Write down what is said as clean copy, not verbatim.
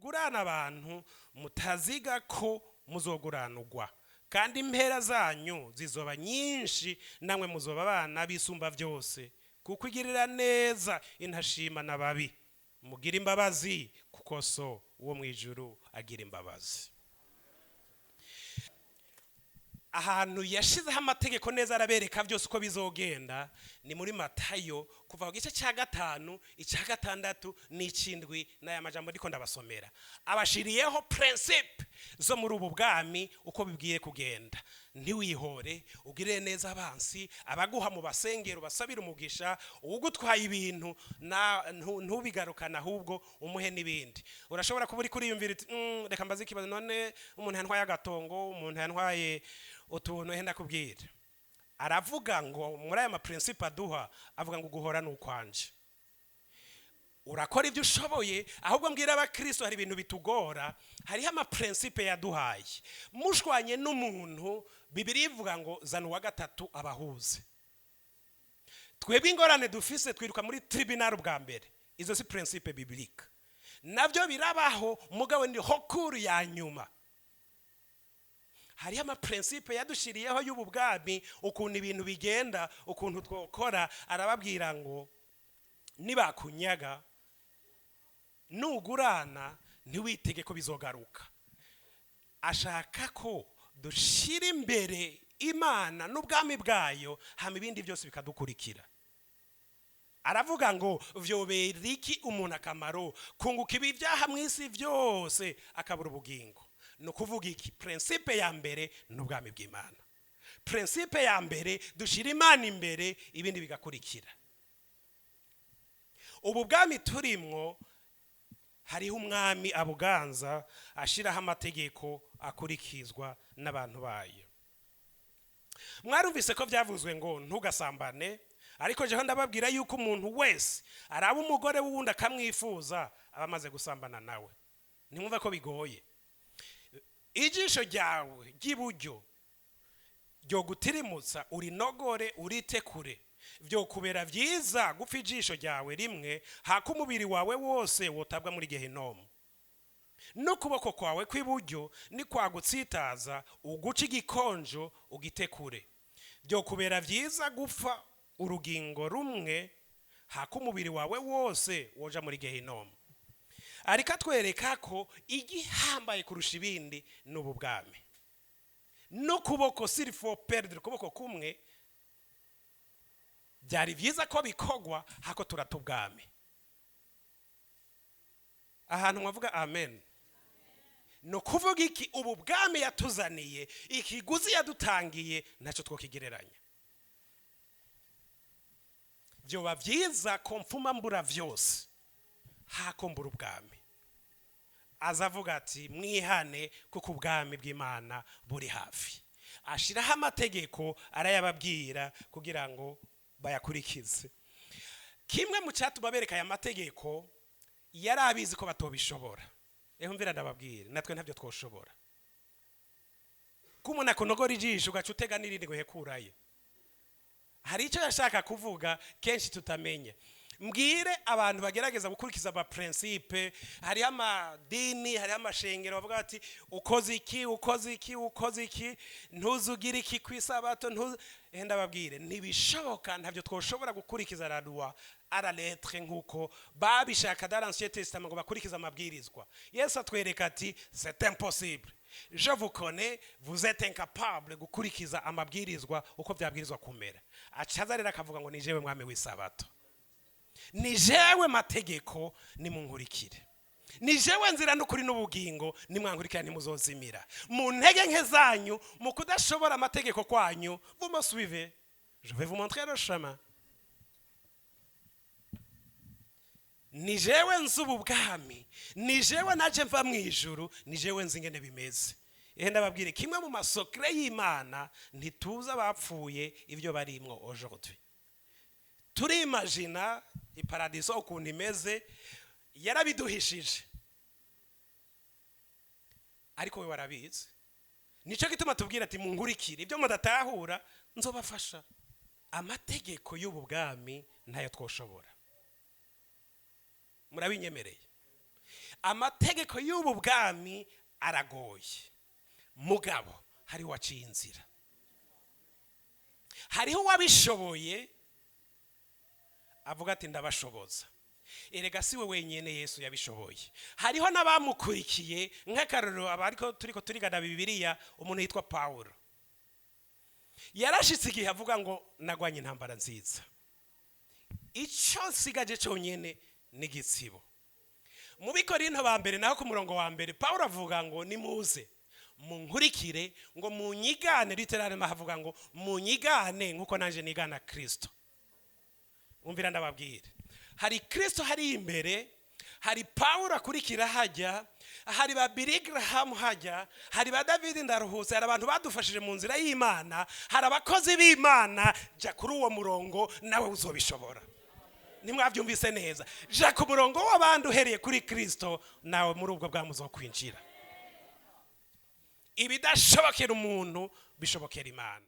Mugurane abantu mutaziga ko muzoguranurwa, kandi impera zanyu zizoba nyinshi, namwe muzoba abana bisumba byose, kuko igirira neza intashima n'ababi. Mugire imbabazi, kuko So wo mu ijuru agira imbabazi. Ahantu yashizeho amategeko neza, arabereka byose uko bizogenda, ni muri Matayo, kuva ku gice cya 5, icya 6 n'icindwi. N'aya majambo ndiko ndabasomera abashiriyeho principe zo muri ubu bwami, uko bibwiye kugenda: ntiwihore, ugirire neza abansi, abaguha mu basengero basabira umugisha, uwugutwaye ibintu ntubigarukane, ahubwo umuhe n'ibindi. Urashobora kuba uri kuriyumvira uti: Reka mbaze ikibazo, none umuntu yantwaye agatongo, umuntu yantwaye utuntu?" Henda kubwira, aravuga ngo muri aya maprincipe aduha, avuga ngo guhora ni ukwanje, urakora ibyo ushoboye. Ahubwo mbwira abakristo, hari ibintu bitugora. Hariho amaprincipe yaduhaye. Mushwanye n'umuntu, Bibiri ivuga ngo zana uwa gatatu abahuze. Twebwe ingorane dufise, twiruka muri tribunal bwa mbere. Izo si principe biblique. Nabyo birabaho, mugabo ni recours ya nyuma. Hariho amaprincipe yadushiriyeho y'ubu bwami, ukuntu ibintu bigenda, ukuntu twokora. Arababwira ngo nibakunyaga, nugurana, ntiwitege ko bizogaruka. Ashaka ko dushira imbere Imana n'ubwami bwayo, hama ibindi byose bikadukurikira. Aravuga ngo vyobera iki umuntu akamaro kunguka ibi byaha mu isi byose, akabura ubugingo? Ni ukuvuga iki? Principe ya mbere ni ubwami bw'Imana. Principe ya mbere, dushira Imana imbere, ibindi bigakurikira. Ubu bwami turimwo, hariho umwami abuganza, ashyiraho amategeko akurikizwa n'abantu bayo. Mwarumvise ko byavuzwe ngo ntugasambane, ariko jeho ndababwira yuko umuntu wese araba umugore w'uwundi akamwifuza, aba amaze gusambana nawe. Ntimwumve ko bigoye. Ijisho ryawe ry'iburyo ryo gutirimutsa, urinogore urite kure. Byokubera byiza gupfa ijisho ryawe rimwe, haka umubiri wawe wose wotabwa muri gehinomu. N'ukuboko kwawe kw'iburyo nikwagutsitaza, uguca igikonjo ugitekure. Byokubera byiza gupfa urugingo rumwe, haka umubiri wawe wose woja muri gehinomu. Ariko atwereka ko igihambaye kurusha ibindi ni ubu bwami. N'ukuboko, s'il faut perdre ukuboko kumwe, byari byiza ko bikogwa hako turata ubwami. Ahantu mwavuga amen. Ni ukuvuga iki? Ubu bwami yatuzaniye, ikiguzi yadutangiye, ntacyo twakigereranya. Byoba byiza ko mfuma mbura byose, hako mbura ubwami. Aza avuga ati: "Mwihane, kuko ubwami bw'Imana buri hafi." Ashyiraho amategeko, arayababwira kugira ngo bayakurikize. Kimwe mu cyatuma bereka aya mategeko, yari abizi ko batobishobora. Eho mvira ndababwira, natwe ntabyo twoshobora. Ko umuntu akunogora ijisho, ugaca utega n'irindi ngo hekuraye, hari icyo yashaka kuvuga kenshi tutamenye. Mbwire abantu bagerageza gukurikiza amaprincipe, hariho amadini, hariho amashengero bavuga bati: "Ukoze iki, ukoze iki, ukoze iki, ntuzugire iki ku isabato, ntuzu." Ndababwire, ntibishoboka. Ntabyo twoshobora gukurikiza la loi à la lettre nk'uko babishaka dans l'Ancien Testament, ngo bakurikize amabwirizwa. Yesu atwereka ati: "C'est impossible, je vous connais, vous êtes incapable gukurikiza amabwirizwa uko byabwirizwa kumera." Acaza rero akavuga ngo: "Ni jewe mwami w'isabato, ni jewe mategeko, nimunkurikire. Ni jewe nzira n'ukuri n'ubugingo, nimwankurikira ntimuzozimira." Mu ntege nke zanyu, mu kudashobora amategeko kwanyu, vous me suivez, je vais vous montrer le chemin. Ni jewe nzi ubu bwami, ni jewe naje mva mu ijuru, ni jewe nzi ingene bimeze. Ehe ndababwire, kimwe mu masecret y'Imana, ntituzi abapfuye ibyo barimwo aujourd'hui. Turimagina iparadiso ukuntu imeze, yarabiduhishije, ariko we warabizi. Nicyo gituma tubwira ati: "Munkurikire, ibyo mudatahura nzobafasha." Amategeko y'ubu bwami ntayo twoshobora, murabinyemereye. Amategeko y'ubu bwami aragoye, mugabo hariho uwaciye inzira, hariho uwabishoboye, avuga ati: "Ndabashoboza." Erega si we wenyine Yesu yabishoboye, hariho n'abamukurikiye. Nk'akarorero, abariko turiko turigana Bibiliya, umuntu yitwa Pawulo yarashitse igihe avuga ngo: "Nagwanye intambara nziza, icyo nsigaje cyonyine ni igitsibo." Mu Bikorinto ba mbere naho, ku murongo wa mbere, Pawulo avuga ngo: "Nimuze munkurikire," ngo munyigane. Literally ahavuga ngo: "Munyigane nk'uko nanjye nigana Kirisito." Umvira ndababwire, hari Kirisito hari imbere, hari Pawulo akurikira hajya, hari ba Billy Graham hajya, hari ba David Ndaruhutse, hari abantu badufashije mu nzira y'Imana, hari abakozi b'Imana. Jya kuri uwo murongo, nawe uzobishobora. Ntimwabyumvise neza? Jya ku murongo w'abandi uhereye kuri Kirisito, nawe muri ubwo bwami uzokwinjira. Ibidashobokera umuntu bishobokera Imana.